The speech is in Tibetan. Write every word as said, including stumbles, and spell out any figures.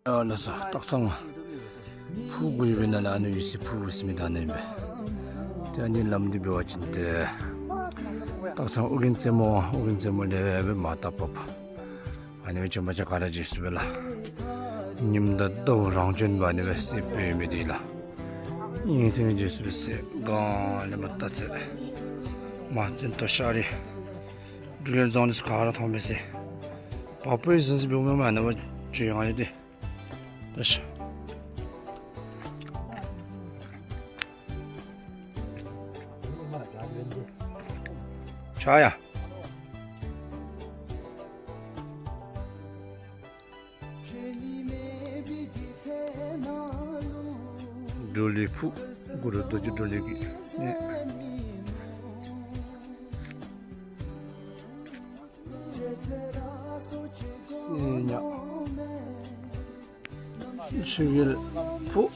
ཨ་ལ་ས་སྟག་ཚང་ཕུ་གུ་ཡོད་པའི་ནང་ལ་ཨ་ནི་ཡུལ་སྲིད་ཕུ་ཟེར་མི་དང་ནི་ཡིན་པས། དེ་ཨ་ནི་ལམ་འདི་འབད་བ་ཅིན་ཏེ་སྟག་ཚང་ཨོ་རྒྱན་རྩེ་མོ། ཨོ་རྒྱན་རྩེ་མོ་ལས་བས་མ་ཏ་པ་པ། ཨ་ནི་བཅོམ་པ་ཅ་ག་ར་རྗེས་སུ་བས་ལ། ཉིམ་དང་ཟླ་བ་རང་བྱོན་པ་ནི་བས་སྲིད་པའི་མི་འདི་ལ། ཡིན་ཐེངས་རྗེས་སུ་བས་སྲིད་གང་ལས་མ་ཏ་ཚེ། མ་བཙན་ཏོ་ཤ་རི། འབྲུ་ལེན་རྫོང་ནི་སུ་ག་ར་མཐོང་མི་སྲིད། པ་པོའི་ཟིན་སྲིད་བུ་མོ་མ་ནི་བ་བཅོས་ཡང་ཡོད་དེ། ད་ཤ། ཆ་ཡ། སྒྲོ་ལི་ཕུ། གུ་རུ་རྡོ་རྗེ་སྒྲོ་ལི་གི་གནས། སེ་ཉ། ཆུ་གིལ་ཕུ།